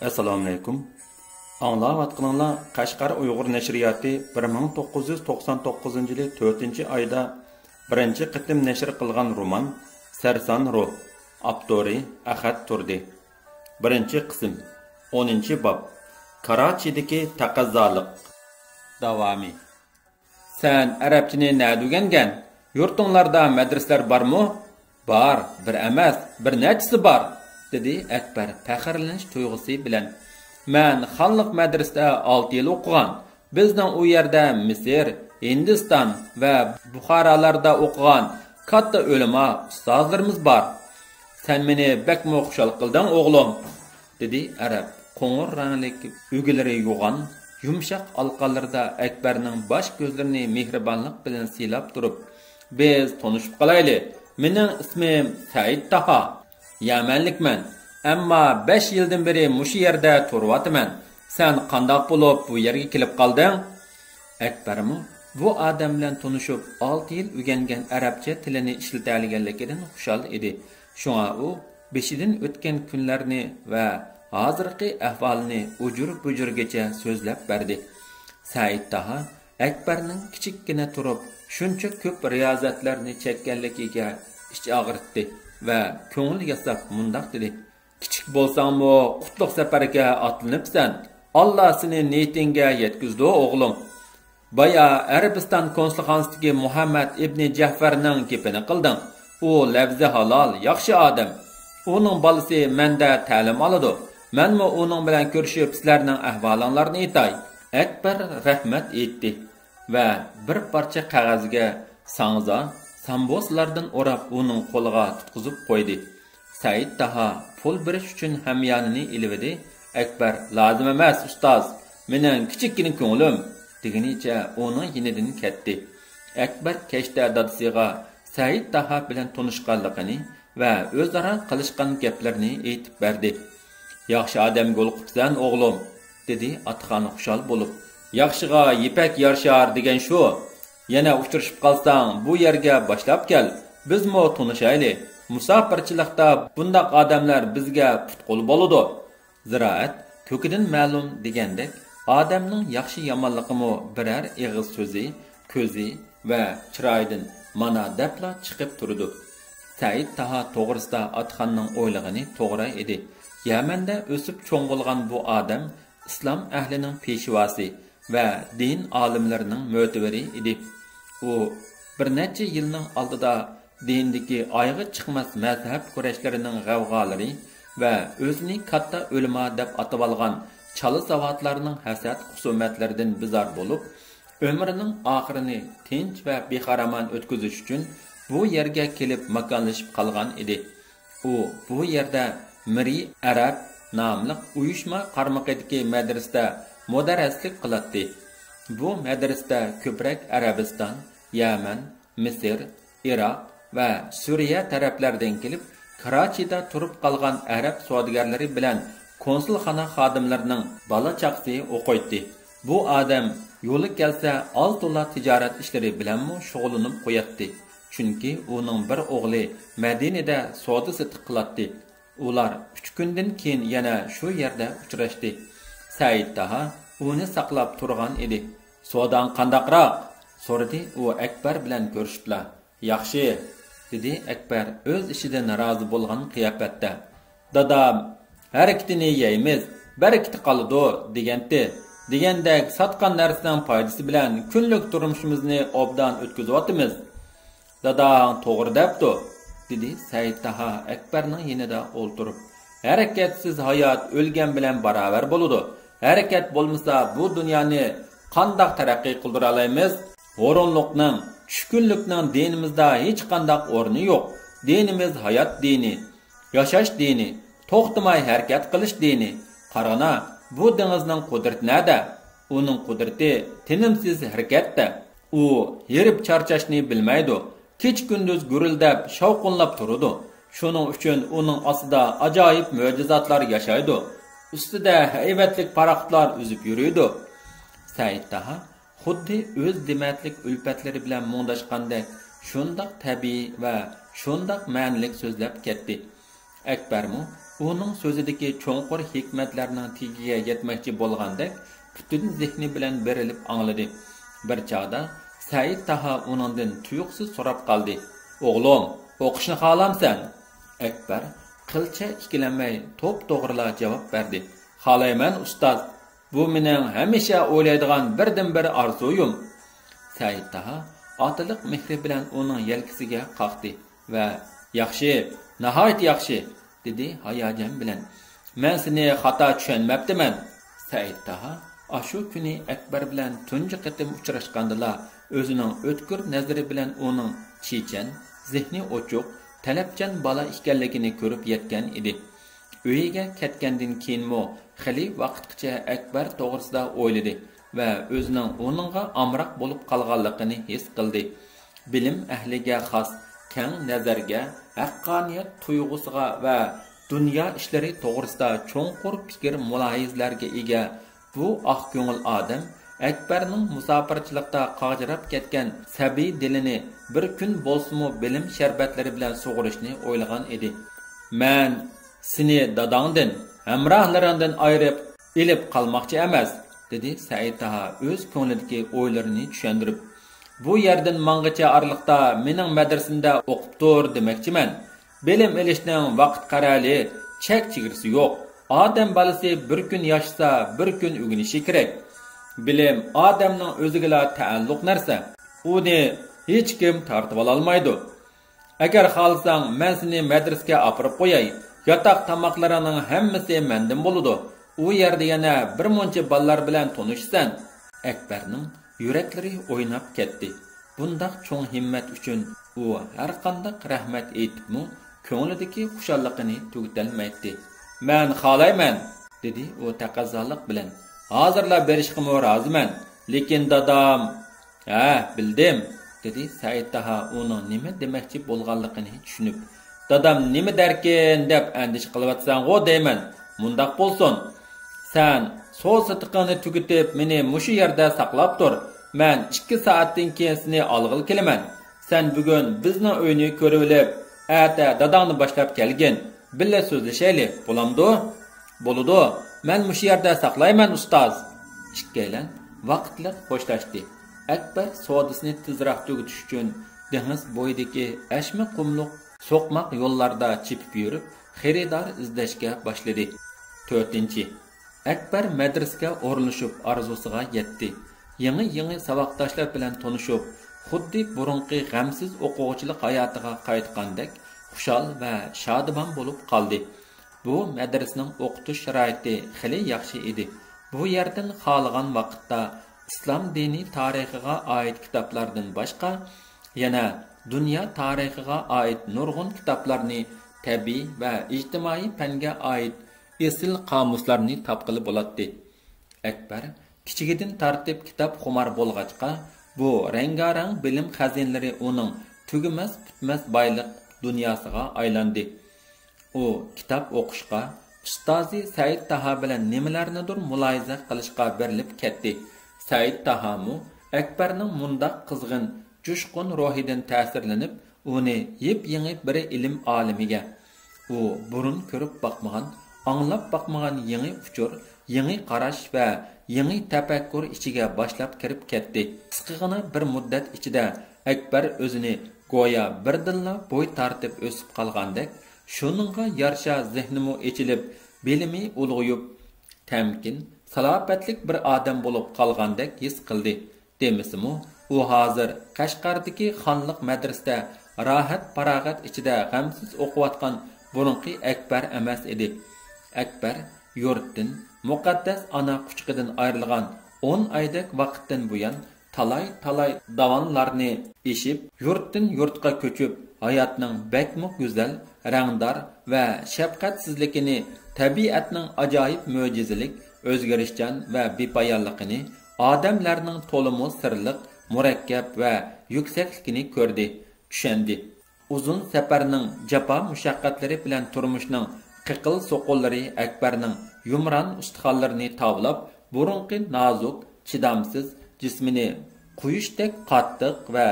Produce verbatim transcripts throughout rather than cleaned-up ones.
ئەسسالامۇئەلەيكۇم. ئاڭلاۋاتقىنىڭلار قەشقەر ئۇيغۇر نەشرىياتى بىر مىڭ توققۇز يۈز توقسان توققۇزىنچى يىلى تۆتىنچى ئايدا بىرىنچى قېتىم نەشر قىلغان رومان سەرسان روھ، ئاپتورى ئەخەت تۇردى. بىرىنچى قىسىم، ئونىنچى باب، كاراچىدىكى تەقەززالىق. داۋامى. سەن ئەرەبچىنى نەدە ئۆگەنگەن؟ يۇرتۇڭلاردا مەدرىسىلەر بارمۇ؟ بار، بىر ئەمەس، بىر نەچچىسى بار، دېدى ئەكبەر پەخىرلىنىش تۇيغۇسى بىلەن. مەن خانلىق مەدرىسىدە ئالتە يىل ئوقۇغان. بىزنىڭ ئۇ يەردە مىسىر، ھىندىستان ۋە بۇخارالاردا ئوقۇغان كاتتا ئۆلىما، ئۇستازلىرىمىز بار. سەن مېنى بەكمۇ خۇشال قىلدىڭ، ئوغلۇم. دېدى ئەرەب قوڭۇر رەڭلىك ئۆگىلىرى يوغان، يۇمشاق ئالىقانلىرىدا ئەكبەرنىڭ باش كۆزلىرىنى مېھرىبانلىق بىلەن سىيلاپ تۇرۇپ. بىز تونۇشۇپ قالايلى. مېنىڭ ئىسمىم سەئىد تاھا. يەمەنلىكمەن. ئەمما بەش يىلدىن بېرى مۇشۇ يەردە تۇرۇۋاتىمەن. سەن قانداق بولۇپ بۇ يەرگە كېلىپ قالدىڭ؟ ئەكبەرمۇ بۇ ئادەم بىلەن تونۇشۇپ، ئالتە يىل ئۆگەنگەن ئەرەبچە تىلىنى ئىشلىتەلىگەنلىكىدىن خۇشال ئىدى. شۇڭا ئۇ بېشىدىن ئۆتكەن كۈنلەرنى ۋە ھازىرقى ئەھۋالىنى ئۇجۇر-بۇجۇرگىچە سۆزلەپ بەردى. سەئىد تاھا ئەكبەرنىڭ كىچىككىنە تۇرۇپ شۇنچە كۆپ رىيازەتلەرنى چەككەنلىكىگە ئىچ ئاغرىتتى ۋە كۆڭۈل ياساپ مۇنداق دېدى: «كىچىك بولساڭمۇ قۇتلۇق سەپەرگە ئاتلىنىپسەن. ئاللا سېنى نىيىتىڭگە يەتكۈزىدۇ، ئوغلۇم. بايا ئەرەبىستان كونسۇلخانىسىدىكى مۇھەممەد ئىبنى جەفەرنىڭ گېپىنى قىلدىڭ. ئۇ لەۋزى ھالال، ياخشى ئادەم. ئۇنىڭ بالىسى مەندە تەلىم ئالىدۇ. مەنمۇ ئۇنىڭ بىلەن كۆرۈشۈپ سىلەرنىڭ ئەھۋالىڭلارنى ئېيتاي.» ئەكبەر رەھمەت ئېيتتى ۋە بىر پارچە قەغەزگە ساڭزا، سامبۇسىلاردىن ئوراپ ئۇنىڭ قولىغا تۇتقۇزۇپ قويدى. سەئىد تاھا پۇل بېرىش ئۈچۈن ھەميانىنى ئېلىۋىدى. ئەكبەر: «لازىم ئەمەس، ئۇستاز، مېنىڭ كىچىككىنە كۆڭلۈم» دېگىنىچە ئۇنىڭ يېنىدىن كەتتى. ئەكبەر كەچتە دادىسىغا سەئىد تاھا بىلەن تونۇشقانلىقىنى ۋە ئۆزئارا قىلىشقان گەپلىرىنى ئېيتىپ بەردى. «ياخشى ئادەمگە يولۇقۇپسەن، ئوغلۇم» دېدى ئاتىخان خۇشال بولۇپ. «ياخشىغا يىپەك يارىشار دېگەن شۇ. يەنە ئۇچرىشىپ قالساڭ، بۇ يەرگە باشلاپ كەل، بىزمۇ تونۇشايلى. مۇساپىرچىلىقتا بۇنداق ئادەملەر بىزگە پۇت-قول بولىدۇ.» زىرائەت كۆكىدىن مەلۇم دېگەندەك، ئادەمنىڭ ياخشى-يامانلىقىمۇ بىرەر ئېغىز سۆزى، كۆزى ۋە چىرايىدىن مانا دەپلا چىقىپ تۇرىدۇ. سەئىد تاھا توغرىسىدا ئاتىخاننىڭ ئويلىغىنى توغرا ئىدى. يەمەندە ئۆسۈپ چوڭ بولغان بۇ ئادەم ئىسلام ئەھلىنىڭ پېشۋاسى ۋە دىن ئالىملىرىنىڭ مۆتىۋىرى ئىدى. ئۇ بىر نەچچە يىلنىڭ ئالدىدا دىندىكى ئايىغى چىقماس مەزھەپ كۈرەشلىرىنىڭ غەۋغالىرى ۋە ئۆزىنى كاتتا ئۆلىما دەپ ئاتىۋالغان چالا ساۋاتلارنىڭ ھەسەت-خۇسۇمەتلىرىدىن بىزار بولۇپ، ئۆمرىنىڭ ئاخىرىنى تىنچ ۋە بىخار-ئامان ئۆتكۈزۈش ئۈچۈن بۇ يەرگە كېلىپ ماكانلىشىپ قالغان ئىدى. ئۇ بۇ يەردە مىرى ئەرەب ناملىق ئۇيۇشما قارمىقىدىكى مەدرىسىدە مۇدەررىسلىك قىلاتتى. بۇ مەدرىسىدە كۆپرەك ئەرەبىستان، يەمەن، مىسىر، ئىراق ۋە سۈرىيە تەرەپلەردىن كېلىپ، كىراچىدا تۇرۇپ قالغان ئەرەب سودىگەرلىرى بىلەن كونسۇلخانا خادىملىرىنىڭ بالا-چاقىسى ئوقۇيتتى. بۇ ئادەم يولى كەلسە ئاز-تولا تىجارەت ئىشلىرى بىلەنمۇ شۇغۇللىنىپ قوياتتى. چۈنكى ئۇنىڭ بىر ئوغلى مەدىنىدە سودا-سېتىق قىلاتتى. ئۇلار ئۈچ كۈندىن كېيىن يەنە شۇ يەردە ئۇچراشتى. سەئىد تاھا ئۇنى ساقلاپ تۇرغان ئىدى. «سوداڭ قانداقراق؟» سورىدى ئۇ ئەكبەر بىلەن كۆرۈشۈپلا. «ياخشى»، دېدى ئەكبەر ئۆز ئىچىدىن رازى بولغان قىياپەتتە. «دادام، ھەرىكىتىنى يەيمىز، بەرىكىتى قالىدۇ، دېگەنتى. دېگەندەك ساتقان نەرسىنىڭ پايدىسى بىلەن كۈنلۈك تۇرمۇشىمىزنى ئوبدان ئۆتكۈزۈۋاتىمىز.» «داداڭ توغرا دەپتۇ»، دېدى سەئىد تاھا ئەكبەرنىڭ يېنىدا ئولتۇرۇپ. «ھەرىكەتسىز ھايات ئۆلگەن بىلەن باراۋەر بولىدۇ. ھەرىكەت بولمىسا بۇ دۇنيانى قانداق تەرەققىي قىلدۇرالايمىز؟ ھۇرۇنلۇقنىڭ، چۈشكۈنلۈكنىڭ دىنىمىزدا ھېچقانداق ئورنى يوق. دىنىمىز ھايات دىنى، ياشاش دىنى، توختىماي ھەرىكەت قىلىش دىنى. قارىغىنا، بۇ دېڭىزنىڭ قۇدرىتى نەدە؟ ئۇنىڭ قۇدرىتى تىنىمسىز ھەرىكەتتە. ئۇ ھېرىپ چارچاشنى بىلمەيدۇ. كېچە-كۈندۈز گۈرۈلدەپ، شاۋقۇنلاپ تۇرىدۇ. شۇنىڭ ئۈچۈن ئۇنىڭ ئاستىدا ئاجايىپ مۆجىزاتلار ياشايدۇ. ئۈستىدە ھەيۋەتلىك پاراخوتلار ئۈزۈپ يۈرىدۇ.» سەئىد تاھا خۇددى ئۆز دېمەتلىك ئۈلپەتلىرى بىلەن مۇڭداشقاندەك شۇنداق تەبىئىي ۋە شۇنداق مەنىلىك سۆزلەپ كەتتى. ئەكبەرمۇ ئۇنىڭ سۆزىدىكى چوڭقۇر ھېكمەتلەرنىڭ تېگىگە يەتمەكچى بولغاندەك، پۈتۈن زېھنى بىلەن بېرىلىپ ئاڭلىدى. بىر چاغدا سەئىد تاھا ئۇنىڭدىن تۇيۇقسىز سوراپ قالدى: «ئوغلۇم، ئوقۇشنى خالامسەن؟» ئەكبەر قىلچە ئىككىلەنمەي توپتوغرىلا جاۋاب بەردى: «خالايمەن، ئۇستاز. بۇ مېنىڭ ھەمىشە ئويلايدىغان بىردىنبىر ئارزۇيۇم.» سەئىد تاھا ئاتىلىق مېھرى بىلەن ئۇنىڭ يەلكىسىگە قاقتى ۋە «ياخشى، ناھايىتى ياخشى!» دېدى ھاياجان بىلەن. «مەن سېنى خاتا چۈشەنمەپتىمەن.» سەئىد تاھا ئاشۇ كۈنى ئەكبەر بىلەن تۇنجى قېتىم ئۇچراشقاندىلا، ئۆزىنىڭ ئۆتكۈر نەزىرى بىلەن ئۇنىڭ چېچەن، زېھنى ئوچۇق، تەلەپچان بالا ئىكەنلىكىنى كۆرۈپ يەتكەن ئىدى. ئۆيىگە كەتكەندىن كېيىنمۇ خېلى ۋاقىتقىچە ئەكبەر توغرىسىدا ئويلىدى ۋە ئۆزىنىڭ ئۇنىڭغا ئامراق بولۇپ قالغانلىقىنى ھېس قىلدى. بىلىم ئەھلىگە خاس كەڭ نەزەرگە، ھەققانىيەت تۇيغۇسىغا ۋە دۇنيا ئىشلىرى توغرىسىدا چوڭقۇر پىكىر مۇلاھىزىلەرگە ئىگە بۇ ئاق كۆڭۈل ئادەم ئەكبەرنىڭ مۇساپىرچىلىقتا قاغجىراپ كەتكەن سەبىي دىلىنى بىر كۈن بولسىمۇ بىلىم شەربەتلىرى بىلەن سۇغۇرۇشنى ئويلىغان ئىدى. «مەن سېنى داداڭدىن، ھەمراھلىرىڭدىن ئايرىپ ئېلىپ قالماقچى ئەمەس»، دېدى سەئىد تاھا ئۆز كۆڭلىدىكى ئويلىرىنى چۈشەندۈرۈپ. «بۇ يەردىن ماڭغىچە ئارىلىقتا مېنىڭ مەدرىسەمدە ئوقۇپ تۇر دېمەكچىمەن. بىلىم ئېلىشنىڭ ۋاقىت قەرەلى، چەك چېگرىسى يوق. ئادەم بالىسى بىر كۈن ياشىسا، بىر كۈن ئۆگىنىشى كېرەك. بىلىم ئادەمنىڭ ئۆزىگىلا تەئەللۇق نەرسە. ئۇنى ھېچكىم تارتىۋالالمايدۇ. ئەگەر خالىساڭ، مەن سېنى مەدرىسىگە ئاپىرىپ قوياي. ياتاق تاماقلىرىڭنىڭ ھەممىسى مەندىن بولىدۇ. ئۇ يەردە يەنە بىر مۇنچە بالىلار بىلەن تونۇشىسەن.» ئەكبەرنىڭ يۈرەكلىرى ئويناپ كەتتى. بۇنداق چوڭ ھىممەت ئۈچۈن ئۇ ھەرقانداق رەھمەت ئېيتىپمۇ، كۆڭلىدىكى خۇشاللىقىنى تۈگىتەلمەيتتى. «مەن خالايمەن»، دېدى ئۇ تەقەززالىق بىلەن. «ھازىرلا بېرىشقىمۇ رازىمەن. لېكىن دادام...» «ھە، بىلدىم»، دېدى سەئىد تاھا ئۇنىڭ نېمە دېمەكچى بولغانلىقىنى چۈشىنىپ. «دادام نېمە دەركىن دەپ ئەندىشە قىلىۋاتىسەنغۇ دەيمەن. مۇنداق بولسۇن، سەن سودا سېتىقىڭنى تۈگىتىپ، مېنى مۇشۇ يەردە ساقلاپ تۇر. مەن ئىككى سائەتتىن كېيىن سېنى ئالغىلى كېلىمەن. سەن بۈگۈن بىزنىڭ ئۆينى كۆرۈۋېلىپ، ئەتە داداڭنى باشلاپ كەلگىن. بىللە سۆزلىشەيلى، بولامدۇ؟» «بولىدۇ، مەن مۇشۇ يەردە ساقلايمەن، ئۇستاز.» ئىككىيلەن ۋاقىتلىق خوشلاشتى. ئەكبەر سودىسىنى تېزراق تۈگىتىش ئۈچۈن دېڭىز بويىدىكى ئەشمە قۇملۇق سوقماق يوللاردا چېپىپ يۈرۈپ، خېرىدار ئىزدەشكە باشلىدى. تۆتىنچى، ئەكبەر مەدرىسىگە ئورۇنلىشىپ ئارزۇسىغا يەتتى. يېڭى-يېڭى ساۋاقداشلار بىلەن تونۇشۇپ، خۇددى بۇرۇنقى غەمسىز ئوقۇغۇچىلىق ھاياتىغا قايتقاندەك خۇشال ۋە شادىمان بولۇپ قالدى. بۇ مەدرىسىنىڭ ئوقۇتۇش شارائىتى خېلى ياخشى ئىدى. بۇ يەردىن خالىغان ۋاقىتتا ئىسلام دىنىي تارىخىغا ئائىت كىتابلاردىن باشقا، يەنە دۇنيا تارىخىغا ئائىت نۇرغۇن كىتابلارنى، تەبىئىي ۋە ئىجتىمائىي پەنگە ئائىت ئېسىل قامۇسلارنى تاپقىلى بولاتتى. ئەكبەر كىچىكىدىن تارتىپ كىتاب خۇمار بولغاچقا، بۇ رەڭگارەڭ بىلىم خەزىنىلىرى ئۇنىڭ تۈگىمەس پۈتمەس بايلىق دۇنياسىغا ئايلاندى. ئۇ كىتاب ئوقۇشقا، ئۇستازى سەئىد تاھا بىلەن نېمىلەرنىدۇر مۇلاھىزە قىلىشقا بېرىلىپ كەتتى. سەئىد تاھامۇ ئەكبەرنىڭ مۇنداق قىزغىن، جۇشقۇن روھىدىن تەسىرلىنىپ، ئۇنى يېپيېڭى بىر ئىلىم ئالىمىگە، ئۇ بۇرۇن كۆرۈپ باقمىغان، ئاڭلاپ باقمىغان يېڭى ئۇچۇر، يېڭى قاراش ۋە يېڭى تەپەككۇر ئىچىگە باشلاپ كىرىپ كەتتى. قىسقىغىنا بىر مۇددەت ئىچىدە ئەكبەر ئۆزىنى گويا بىردىنلا بوي تارتىپ ئۆسۈپ قالغاندەك، شۇنىڭغا يارىشا زېھنىمۇ ئېچىلىپ، بىلىمى ئۇلغىيىپ، تەمكىن، سالاپەتلىك بىر ئادەم بولۇپ قالغاندەك ھېس قىلدى. دېمىسىمۇ، ئۇ ھازىر قەشقەردىكى خانلىق مەدرىسىدە راھەت-پاراغەت ئىچىدە غەمسىز ئوقۇۋاتقان بۇرۇنقى ئەكبەر ئەمەس ئىدى. ئەكبەر يۇرتتىن، مۇقەددەس ئانا قۇچىقىدىن ئايرىلغان ئون ئايدەك ۋاقىتتىن بۇيان، تالاي-تالاي داۋانلارنى ئېشىپ، يۇرتتىن يۇرتقا كۆچۈپ، ھاياتنىڭ بەكمۇ گۈزەل، رەڭدار ۋە شەپقەتسىزلىكىنى، تەبىئەتنىڭ ئاجايىپ مۆجىزىلىك، ئۆزگىرىشچان ۋە بىپايانلىقىنى، ئادەملەرنىڭ تولىمۇ سىرلىق، مۇرەككەپ ۋە يۈكسەكلىكىنى كۆردى، چۈشەندى. ئۇزۇن سەپەرنىڭ جاپا-مۇشەققەتلىرى بىلەن تۇرمۇشنىڭ قېقىل-سوقۇنلىرى ئەكبەرنىڭ يۇمران ئۇستىخانلىرىنى تاۋلاپ، بۇرۇنقى نازۇك، چىدامسىز جىسمىنى قۇيۇشتەك قاتتىق ۋە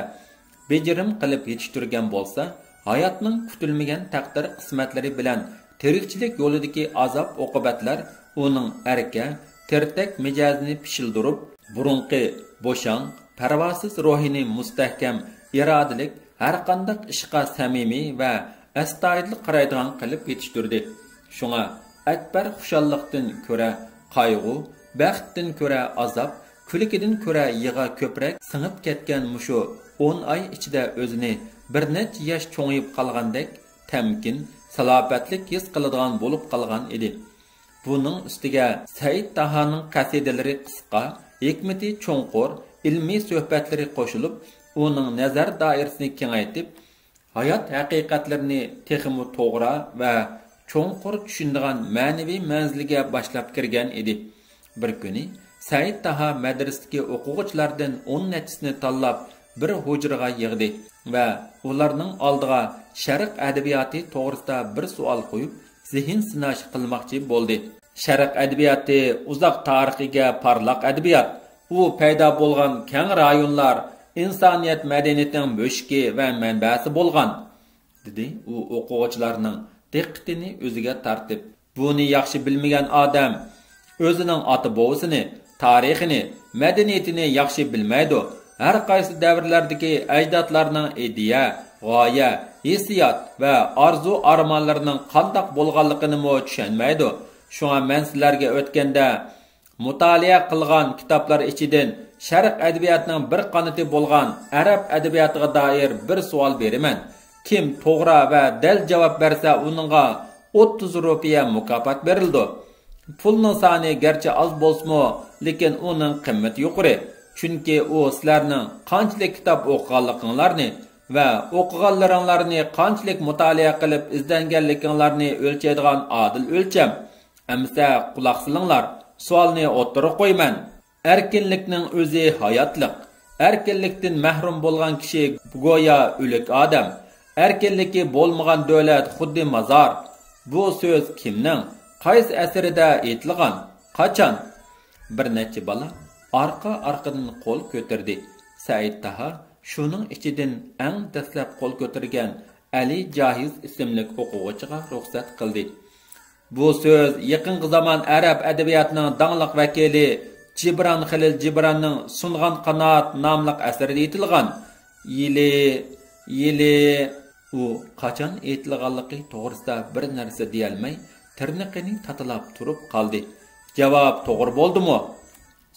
بېجىرىم قىلىپ يېتىشتۈرگەن بولسا، ھاياتنىڭ كۈتۈلمىگەن تەقدىر-قىسمەتلىرى بىلەن تىرىكچىلىك يولىدىكى ئازاب-ئوقۇبەتلەر ئۇنىڭ ئەركە، تېرتەك مىجەزىنى پىشىلدۇرۇپ، بۇرۇنقى بوشاڭ، پەرۋاسىز روھىنى مۇستەھكەم، ئىرادىلىك، ھەرقانداق ئىشقا سەمىمىي ۋە ئەستايىدىل قارايدىغان قىلىپ يېتىشتۈردى. شۇڭا ئەكبەر خۇشاللىقتىن كۆرە قايغۇ، بەختتىن كۆرە ئازاب، كۈلكىدىن كۆرە يىغا كۆپرەك سىڭىپ كەتكەن مۇشۇ ئون ئاي ئىچىدە ئۆزىنى بىر نەچچە ياش چوڭىيىپ قالغاندەك تەمكىن، سالاپەتلىك ھېس قىلىدىغان بولۇپ قالغان ئىدى. بۇنىڭ ئۈستىگە سەئىد تاھانىڭ قەسىدىلىرى قىسقا، ھېكمىتى چوڭقۇر، ئىلمىي سۆھبەتلىرى قوشۇلۇپ، ئۇنىڭ نەزەر دائىرىسىنى كېڭەيتىپ، ھايات ھەقىقەتلىرىنى تېخىمۇ توغرا ۋە چوڭقۇر چۈشىنىدىغان مەنىۋى مەنزىلگە باشلاپ كىرگەن ئىدى. بىر كۈنى سەئىد تاھا مەدرىسىدىكى ئوقۇغۇچىلاردىن ئون نەچچىسىنى تاللاپ، بىر ھۇجرىغا يىغدى ۋە ئۇلارنىڭ ئالدىغا شەرق ئەدەبىياتى توغرىسىدا بىر سوئال قويۇپ، زېھىن سىناش قىلماقچى بولدى. شەرق ئەدەبىياتى ئۇزاق تارىخقا ئىگە پارلاق ئەدەبىيات. ئۇ پەيدا بولغان كەڭ رايونلار ئىنسانىيەت مەدەنىيىتىنىڭ بۆشۈكى ۋە مەنبەسى بولغان، دېدى ئۇ ئوقۇغۇچىلارنىڭ دىققىتىنى ئۆزىگە تارتىپ. بۇنى ياخشى بىلمىگەن ئادەم ئۆزىنىڭ ئاتا-بوۋىسىنى، تارىخىنى، مەدەنىيىتىنى ياخشى بىلمەيدۇ. ھەر قايسى دەۋرلەردىكى ئەجدادلارنىڭ ئىدىيە، غايە، ھېسسىيات ۋە ئارزۇ-ئارمانلىرىنىڭ قانداق بولغانلىقىنىمۇ چۈشەنمەيدۇ. شۇڭا مەن سىلەرگە ئۆتكەندە مۇتالىئە قىلغان كىتابلار ئىچىدىن شەرق ئەدەبىياتىنىڭ بىر قانىتى بولغان ئەرەب ئەدەبىياتىغا دائىر بىر سوئال بېرىمەن. كىم توغرا ۋە دەل جاۋاب بەرسە، ئۇنىڭغا ئوتتۇز رۇپىيە مۇكاپات بېرىلىدۇ. پۇلنىڭ سانى گەرچە ئاز بولسىمۇ، لېكىن ئۇنىڭ قىممىتى يۇقىرى. چۈنكى ئۇ سىلەرنىڭ قانچىلىك كىتاب ئوقۇغانلىقىڭلارنى ۋە ئوقۇغانلىرىڭلارنى قانچىلىك مۇتالىئە قىلىپ ئىزدەنگەنلىكىڭلارنى ئۆلچەيدىغان ئادىل ئۆلچەم. ئەمىسە قۇلاق سېلىڭلار، سوئالنى ئوتتۇرىغا قويىمەن. ئەركىنلىكنىڭ ئۆزى ھاياتلىق. ئەركىنلىكتىن مەھرۇم بولغان كىشى گويا ئۆلۈك ئادەم. ئەركىنلىكى بولمىغان دۆلەت خۇددى مازار. بۇ سۆز كىمنىڭ، قايسى ئەسىرىدە ئېيتىلغان؟ قاچان؟ بىر نەچچە بالا ئارقا-ئارقىدىن قول كۆتۈردى. سەئىد تاھا شۇنىڭ ئىچىدىن ئەڭ دەسلەپ قول كۆتۈرگەن ئەلى جاھىز ئىسىملىك ئوقۇغۇچىغا رۇخسەت قىلدى. بۇ سۆز يېقىنقى زامان ئەرەب ئەدەبىياتىنىڭ داڭلىق ۋەكىلى جىبران خېلىل جىبراننىڭ سۇنغان قانات ناملىق ئەسىرىدە ئېيتىلغان. يىلى، يىلى. ئۇ قاچان ئېيتىلغانلىقى توغرىسىدا بىر نەرسە دېيەلمەي، تىرنىقىنى تاتىلاپ تۇرۇپ قالدى. جاۋاب توغرا بولدىمۇ؟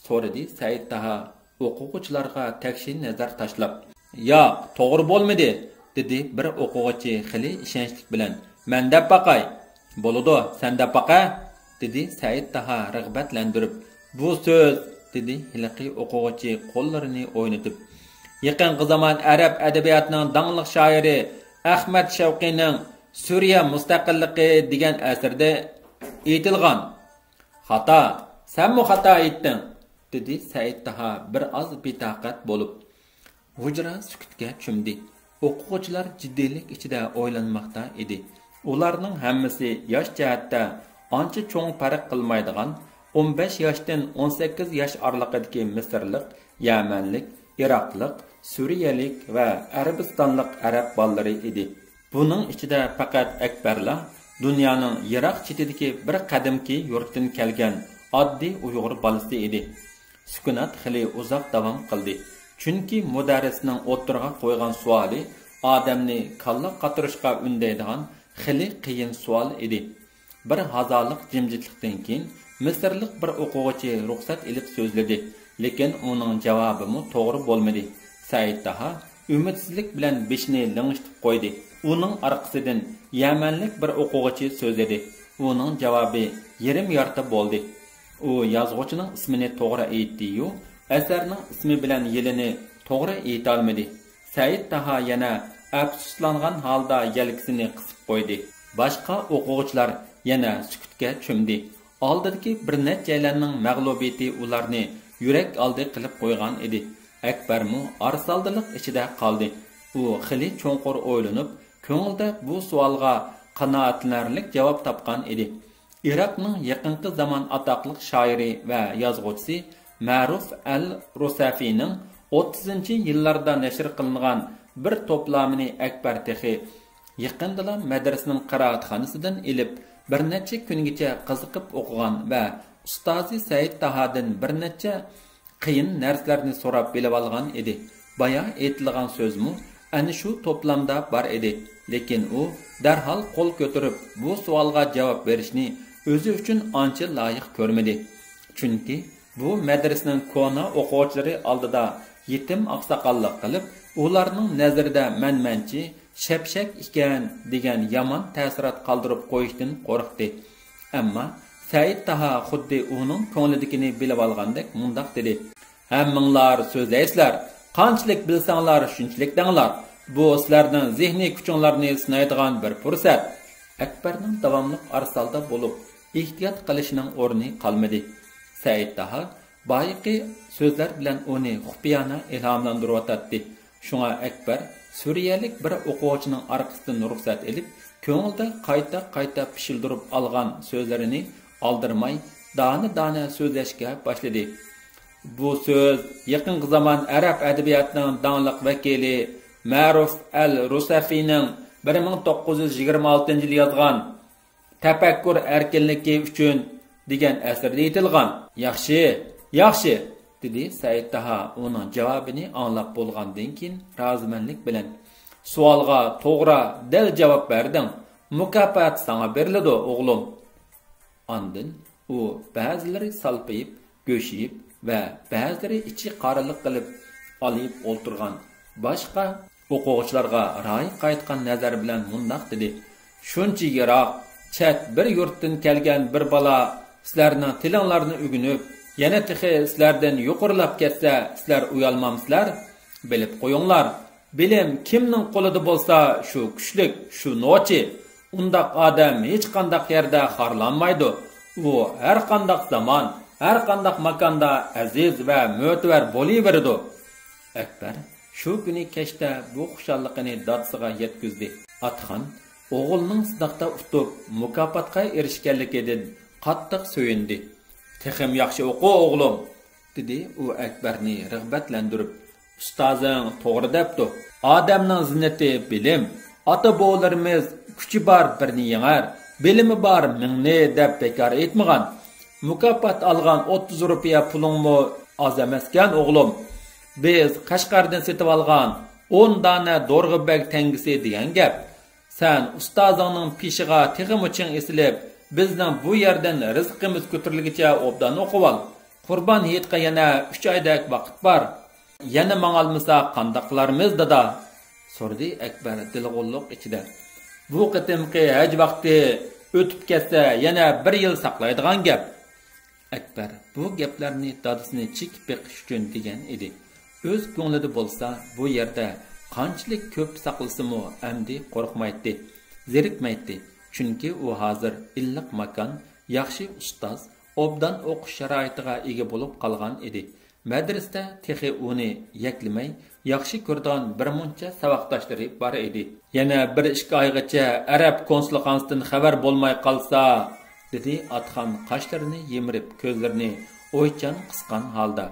سورىدى سەئىد تاھا ئوقۇغۇچىلارغا تەكشى نەزەر تاشلاپ. ياق، توغرا بولمىدى، دېدى بىر ئوقۇغۇچى خېلى ئىشەنچلىك بىلەن. مەن دەپ باقاي. بولىدۇ، سەن دەپ باقە، دېدى سەئىد تاھا رىغبەتلەندۈرۈپ. بۇ سۆز، دېدى ھېلىقى ئوقۇغۇچى قوللىرىنى ئوينىتىپ، يېقىنقى زامان ئەرەب ئەدەبىياتىنىڭ داڭلىق شائىرى ئەخمەت شەۋقىينىڭ سۈرىيە مۇستەقىللىقى دېگەن ئەسىرىدە ئېيتىلغان. خاتا، سەنمۇ خاتا ئېيتتىڭ، دېدى سەئىد تاھا بىر ئاز بىتاقەت بولۇپ. ھۇجرا سۈكۈتكە چۆمدى. ئوقۇغۇچىلار جىددىيلىك ئىچىدە ئويلانماقتا ئىدى. ئۇلارنىڭ ھەممىسى ياش جەھەتتە ئانچە چوڭ پەرق قىلمايدىغان ئون بەش ياشتىن ئون سەككىز ياش ئارىلىقىدىكى مىسىرلىق، يەمەنلىك، ئىراقلىق، سۈرىيەلىك ۋە ئەرەبىستانلىق ئەرەب بالىلىرى ئىدى. بۇنىڭ ئىچىدە پەقەت ئەكبەرلا دۇنيانىڭ يىراق چېتىدىكى بىر قەدىمكى يۇرتتىن كەلگەن ئاددىي ئۇيغۇر بالىسى ئىدى. سۈكۈنات خېلى ئۇزاق داۋام قىلدى، چۈنكى مۇدەررىسنىڭ ئوتتۇرىغا قويغان سوئالى ئادەمنى كاللا قاتۇرۇشقا ئۈندەيدىغان خېلى قىيىن سوئال ئىدى. بىر ھازالىق جىمجىتلىقتىن كېيىن مىسىرلىق بىر ئوقۇغۇچى رۇخسەت ئېلىپ سۆزلىدى، لېكىن ئۇنىڭ جاۋابىمۇ توغرا بولمىدى. سەئىد تاھا ئۈمىدسىزلىك بىلەن بېشىنى لىڭشىتىپ قويدى. ئۇنىڭ ئارقىسىدىن يەمەنلىك بىر ئوقۇغۇچى سۆزلىدى. ئۇنىڭ جاۋابى يېرىم يارتى بولدى. ئۇ يازغۇچىنىڭ ئىسمىنى توغرا ئېيتتى-يۇ، ئەسەرنىڭ ئىسمى بىلەن يىلىنى توغرا ئېيتالمىدى. سەئىد تاھا يەنە ئەپسۇسلانغان ھالدا يەلكىسىنى قىسىپ قويدى. باشقا ئوقۇغۇچىلار يەنە سۈكۈتكە چۆمدى. ئالدىدىكى بىر نەچچەيلەننىڭ مەغلۇبىيىتى ئۇلارنى يۈرەك ئالدى قىلىپ قويغان ئىدى. ئەكبەرمۇ ئارىسالدىلىق ئىچىدە قالدى. ئۇ خېلى چوڭقۇر ئويلىنىپ، كۆڭلىدە بۇ سوئالغا قانائەتلىنەرلىك جاۋاب تاپقان ئىدى. ئىراقنىڭ يېقىنقى زامان ئاتاقلىق شائىرى ۋە يازغۇچىسى مەرۇف ئەل رۇسەفىنىڭ ئوتتۇزىنچى يىللاردا نەشر قىلىنغان بىر توپلامىنى ئەكبەر تېخى يېقىندىلا مەدرىسىنىڭ قىرائەتخانىسىدىن ئېلىپ، بىر نەچچە كۈنگىچە قىزىقىپ ئوقۇغان ۋە ئۇستازى سەئىد تاھادىن بىر نەچچە قىيىن نەرسىلەرنى سوراپ بىلىۋالغان ئىدى. بايا ئېيتىلغان سۆزمۇ ئەنە شۇ توپلامدا بار ئىدى. لېكىن ئۇ دەرھال قول كۆتۈرۈپ، بۇ سوئالغا جاۋاب بېرىشنى ئۆزى ئۈچۈن ئانچە لايىق كۆرمىدى. چۈنكى بۇ مەدرىسىنىڭ كونا ئوقۇغۇچىلىرى ئالدىدا يېتىم ئاقساقاللىق قىلىپ، ئۇلارنىڭ نەزىرىدە مەنمەنچى، شەپشەك ئىكەن دېگەن يامان تەسىرات قالدۇرۇپ قويۇشتىن قورقتى. ئەمما سەئىد تاھا خۇددى ئۇنىڭ كۆڭلىدىكىنى بىلىۋالغاندەك مۇنداق دېدى: «ھەممىڭلار سۆزلەيسىلەر، قانچىلىك بىلسەڭلار، شۇنچىلىك دەڭلار. بۇ سىلەرنىڭ زېھنىي كۈچۈڭلارنى سىنايدىغان بىر پۇرسەت.» ئەكبەرنىڭ داۋاملىق ئارىسالدا بولۇپ، ئېھتىيات قىلىشىنىڭ ئورنى قالمىدى. سەئىد تاھا بايىقى سۆزلەر بىلەن ئۇنى خۇپىيانە ئىلھاملاندۇرۇۋاتاتتى. شۇڭا ئەكبەر سۈرىيەلىك بىر ئوقۇغۇچىنىڭ ئارقىسىدىن رۇخسەت ئېلىپ، كۆڭلىدە قايتا-قايتا پىشىلدۇرۇپ ئالغان سۆزلىرىنى ئالدىرىماي، دانە-دانە سۆزلەشكە باشلىدى. بۇ سۆز يېقىنقى زامان ئەرەب ئەدەبىياتىنىڭ داڭلىق ۋەكىلى مەرۇف ئەل رۇسەفىنىڭ بىر مىڭ توققۇز يۈز يىگىرمە ئالتىنچى يىلى يازغان «تەپەككۇر ئەركىنلىكى ئۈچۈن» دېگەن ئەسىرىدە ئېيتىلغان. «ياخشى، ياخشى» دېدى سەئىد تاھا ئۇنىڭ جاۋابىنى ئاڭلاپ بولغاندىن كېيىن رازىمەنلىك بىلەن. «سوئالغا توغرا، دەل جاۋاب بەردىڭ. مۇكاپات ساڭا بېرىلىدۇ، ئوغلۇم.» ئاندىن ئۇ بەزىلىرى سالپىيىپ، گۆشىيىپ ۋە بەزىلىرى ئىچى قارىلىق قىلىپ ئالىيىپ ئولتۇرغان باشقا ئوقۇغۇچىلارغا رايى قايتقان نەزەر بىلەن مۇنداق دېدى: «شۇنچە يىراق، چەت بىر يۇرتتىن كەلگەن بىر بالا سىلەرنىڭ تىلىڭلارنى ئۆگىنىپ، يەنە تېخى سىلەردىن يۇقىرىلاپ كەتسە، سىلەر ئۇيالمامسىلەر؟ بىلىپ قويۇڭلار، بىلىم كىمنىڭ قولىدا بولسا، شۇ كۈچلۈك، شۇ نوچى. ئۇنداق ئادەم ھېچقانداق يەردە خارلانمايدۇ. ئۇ ھەرقانداق زامان، ھەرقانداق ماكاندا ئەزىز ۋە مۆتىۋەر بولۇۋېرىدۇ.» ئەكبەر شۇ كۈنى كەچتە بۇ خۇشاللىقىنى دادىسىغا يەتكۈزدى. ئاتخان ئوغلىنىڭ سىناقتا ئۇتۇپ، مۇكاپاتقا ئېرىشكەنلىكىدىن قاتتىق سۆيۈندى. «تېخىمۇ ياخشى ئوقۇ، ئوغلۇم!» دېدى ئۇ ئەكبەرنى رىغبەتلەندۈرۈپ. «ئۇستازىڭ توغرا دەپتۇ. ئادەمنىڭ زىننىتى بىلىم. ئاتا-بوۋىلىرىمىز: كۈچى بار بىرنى يېڭەر، بىلىمى بار مىڭنى دەپ بىكار ئېيتمىغان. مۇكاپات ئالغان ئوتتۇز رۇپىيە پۇلۇڭمۇ ئاز ئەمەسكەن، ئوغلۇم. بىز قەشقەردىن سېتىۋالغان ئون دانە دورغا بەگ تەڭگىسى دېگەن گەپ. سەن ئۇستازىڭنىڭ پېشىغا تېخىمۇ چىڭ ئېسىلىپ، بىزنىڭ بۇ يەردىن رىزقىمىز كۆتۈرۈلگۈچە ئوبدان ئوقۇۋال. قۇربان ھېيتقا يەنە ئۈچ ئايدەك ۋاقىت بار. يەنە ماڭالمىساق قانداق قىلارمىز، دادا؟» سورىدى ئەكبەر دىلغۇللۇق ئىچىدە. «بۇ قېتىمقى ھەج ۋاقتى ئۆتۈپ كەتسە، يەنە بىر يىل ساقلايدىغان گەپ.» ئەكبەر بۇ گەپلەرنى دادىسىنى چېكىپ بېقىش ئۈچۈن دېگەن ئىدى. ئۆز كۆڭلىدە بولسا بۇ يەردە قانچىلىك كۆپ ساقلىسىمۇ ئەمدى قورقمايتتى، زېرىكمەيتتى. چۈنكى ئۇ ھازىر ئىللىق ماكان، ياخشى ئۇستاز، ئوبدان ئوقۇش شارائىتىغا ئىگە بولۇپ قالغان ئىدى. مەدرىسىدە تېخى ئۇنى يەكلىمەي ياخشى كۆرىدىغان بىر مۇنچە ساۋاقداشلىرى بار ئىدى. يەنە بىر ئىككى ئايغىچە ئەرەب كونسۇلخانىسىدىن خەۋەر بولماي قالسا، دېدى ئاتخان قاشلىرىنى يىمىرىپ، كۆزلىرىنى ئويچان قىسقان ھالدا.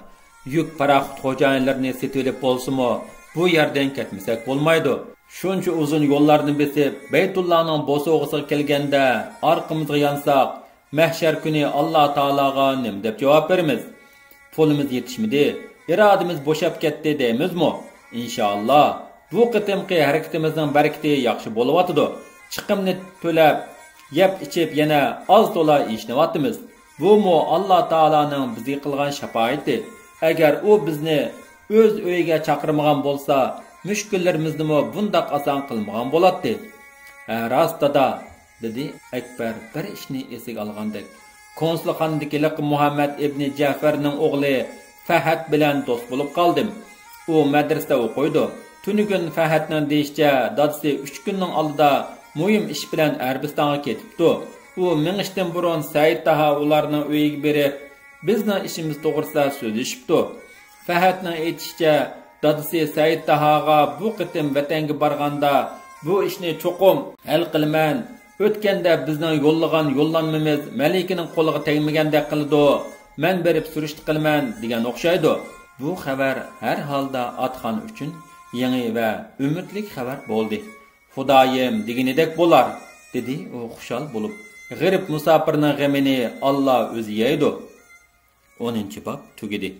يۈك پاراخوت خوجايىنلىرىنى سېتىۋېلىپ بولسىمۇ، بۇ يەردىن كەتمىسەك بولمايدۇ. شۇنچە ئۇزۇن يوللارنى بېسىپ، بەيتۇللانىڭ بوسۇغىسىغا كەلگەندە ئارقىمىزغا يانساق، مەھشەر كۈنى ئاللا تائالاغا نېمە دەپ جاۋاب بېرىمىز؟ پۇلىمىز يېتىشمىدى، ئىرادىمىز بوشاپ كەتتى دەيمىزمۇ؟ ئىنشائاللا، بۇ قېتىمقى ھەرىكىتىمىزنىڭ بەرىكىتى ياخشى بولۇۋاتىدۇ. چىقىمنى تۆلەپ، يەپ-ئىچىپ يەنە ئاز-تولا يېشىنىۋاتىمىز. بۇمۇ ئاللا تائالانىڭ بىزگە قىلغان شاپائىتى. ئەگەر ئۇ بىزنى ئۆز ئۆيىگە چاقىرمىغان بولسا، مۈشكۈللىرىمىزنىمۇ بۇنداق ئاسان قىلمىغان بولاتتى. ھە، راست، دادا، دېدى ئەكبەر بىر ئىشنى ئېسىگە ئالغاندەك. كونسۇلخانىدىكى لىق مۇھەممەد ئىبنى جەفەرنىڭ ئوغلى فەھەد بىلەن دوست بولۇپ قالدىم. ئۇ مەدرىسىدە ئوقۇيدۇ. تۈنۈگۈن فەھەدنىڭ دېيىشىچە، دادىسى ئۈچ كۈننىڭ ئالدىدا مۇھىم ئىش بىلەن ئەرەبىستانغا كېتىپتۇ. ئۇ مېڭىشتىن بۇرۇن سەئىد تاھا ئۇلارنىڭ ئۆيىگە بېرىپ، بىزنىڭ ئىشىمىز توغرىسىدا سۆزلىشىپتۇ. فەھەدنىڭ ئېيتىشىچە، دادىسى سەئىد تاھاغا بۇ قېتىم ۋەتەنگە بارغاندا، بۇ ئىشنى چوقۇم ھەل قىلىمەن. ئۆتكەندە بىزنىڭ يوللىغان يوللانمىمىز مەلىكىنىڭ قولىغا تەگمىگەندەك قىلىدۇ. مەن بېرىپ سۈرۈشتە قىلىمەن، دېگەن ئوخشايدۇ. بۇ خەۋەر ھەر ھالدا ئاتخان ئۈچۈن يېڭى ۋە ئۈمىدلىك خەۋەر بولدى. خۇدايىم، دېگىنىدەك بولار، دېدى ئۇ خۇشال بولۇپ. غېرىب مۇساپىرنىڭ غېمىنى ئاللا ئۆزى يەيدۇ. ئونىنچى باب تۈگىدى.